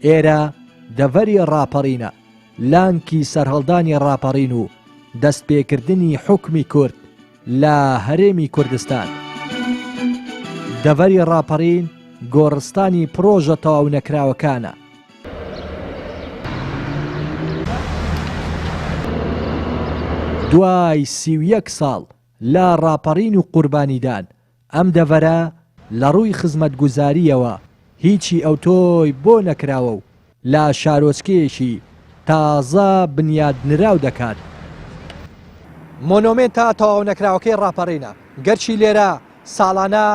ئێرە دەڤەری ڕاپەڕینە، لانکی سەرهەڵدانی ڕاپەڕین و دەستپێکردنی حوکمی کورد لە هەرێمی کوردستان. دەڤەری ڕاپەڕین گۆڕستانی پڕۆژە تەواونەکراوەکانە. دوای 31 ساڵ لە ڕاپەڕین و قوربانیدان، ئەم دەڤەرە لە ڕووی خزمەتگوزارییەوە هیچی ئەوتۆی بۆ نەکراوە و لە شارۆچکەیەکی تازە بنیادنراو دەکات. مۆنۆمێنتە تەواونەکراوەکەی ڕاپەڕینە، گەرچی لێرە ساڵانە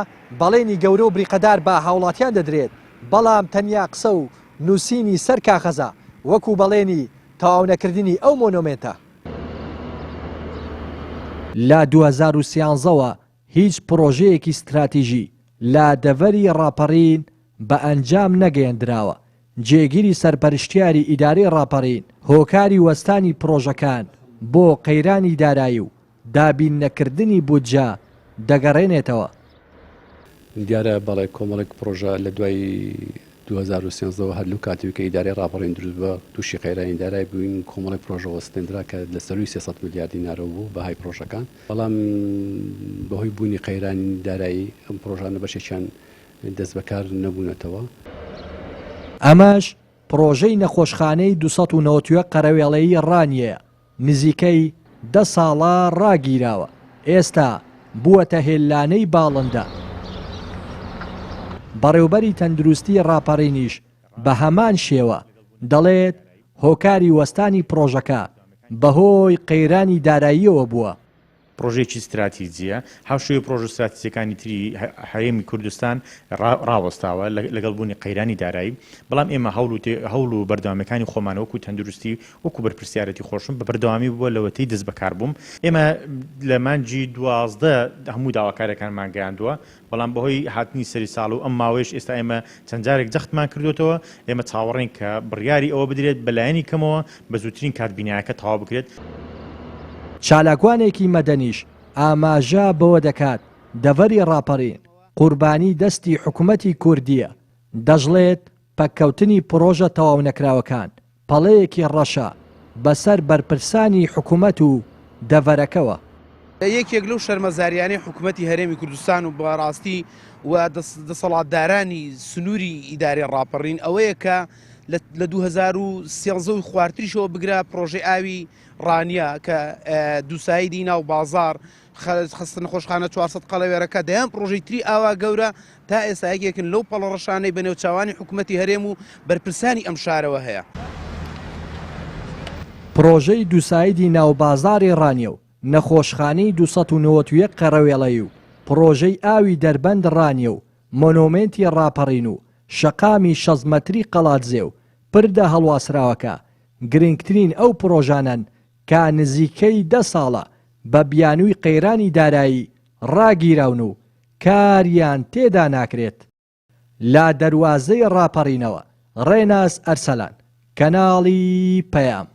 بەڵێنی گەورە و بریقەدار بە هاوڵاتیان دەدرێت، بەڵام تەنیا قسە و نووسینی سەر کاخەزە وەکو بەڵێنی تەواونەکردنی ئەو مۆنۆمێنتە. لە 2013 وە هیچ پڕۆژەیەکی ستراتیژی لە دەڤەری ڕاپەڕین بە ئەنجام نەگەیەندراوە، جێگیری سەرپەرشتیاری ئیدارەی ڕاپەڕین هۆکاری وەستانی پڕۆژەکان بۆ قەیرانی دارایی و دابین نەکردنی بودجە دەگەڕێنێتەوە. دیارە بەڵێ کۆمەڵێک پڕۆژە لە دوای 2013 وە هەر لەو کاتەوەی کە ئیدارەی ڕاپەڕین دروست بووە تووشی قەیرانی دارای بووین کۆمەڵێک پڕۆژە وەستێندرا کە لە سەرووی 300 ملیار دینارەوە بوو بەهای پڕۆژەکان بەڵام بەهۆی بوونی قەیرانی دارایی ئەم پڕۆژانە بەشێکیان دەستبەکار نەبوونەتەوە. ئەمەش پڕۆژەی نەخۆشخانەی 291 قەرەوێڵەیی ڕانیەیە نزیکەی دە ساڵە ڕاگیراوە، ئێستا بووەتە هێللانەی باڵندە. بەڕێوبەری تەندروستی ڕاپەڕینیش بە هەمان شێوە دەڵێت، هۆکاری وەستانی پڕۆژەکە بەهۆی قەیرانی داراییەوە بووە. پڕۆژەیەکی ستراتیجییە، هاوشێوەی پڕۆژە ستراتیجییەکانی تری هەرێمی کوردستان ڕاوەستاوە لەگەڵ بوونی قەیرانی دارایی، بەڵام ئێمە هەوڵ و هەوڵ و بەردەوامییەکانی خۆمان وەکو تەندروستی وەکو بەرپرسیارێتی خۆشم بە بەردەوامی بووە لەوەتەی دەستبەکار بووم. ئێمە لە مانگی 12 هەموو داواکارییەکانمان گەیاندووە، بەڵام بەهۆی هاتنی سەری ساڵ و ئەم ماوەیەش ئێستا ئێمە چەند جارێک جەختمان کردووەتەوە، ئێمە چاوەڕێین کە بڕیاری ئەوە بدرێت بە لایەنی کەمەوە بە زووترین کات بینایەکە تەواو بکرێت. چالاکوانێکی مەدەنیش ئاماژە بەوە دەکات، دەڤەری ڕاپەڕین قوربانی دەستی حکومەتی کوردییە، دەشڵێت، پەککەوتنی پڕۆژە تەواونەکراوەکان پەڵەیەکی ڕەشە بەسەر بەرپرسانی حکومەت و دەڤەرەکەوە. یەکێک لەو شەرمەزاریانەی حکومەتی هەرێمی کوردستان و بەڕاستی و دەسەڵاتدارانی سنووری ئیدارەی ڕاپەڕین ئەوەیە کە لە 2013 و خوارتریشەوە بگرە پرۆژەی ئاوی ڕانیە کە دووسایدی ناو بازار خستە نەخۆشخانە 400 قەڵەوێرەکە دەیان پرۆژەی تری ئاوا گەورە تا ئێستا یەکێکن لەو پەڵە ڕەشانەی بە نێوچاوانی حکومەتی هەرێم و بەرپرسانی ئەم شارەوە هەیە. پڕۆژەی دووسایدی ناوبازاڕی ڕانیە و نەخۆشخانەی 291 قەرەوێڵەیی و پڕۆژەی ئاوی دەربەند ڕانیە و مۆنۆمێنتی ڕاپەڕین و شەقامی 60 مەتری قەڵادزێ و پردە هەڵواسراوەکە گرنگترین ئەو پڕۆژانەن کە نزیکەی دە ساڵە بە بیانووی قەیرانی دارایی ڕاگیراون و کاریان تێدا ناکرێت. لە دەروازەی ڕاپەڕینەوە، ڕێناس ئەرسەلان، کەناڵی پەیام.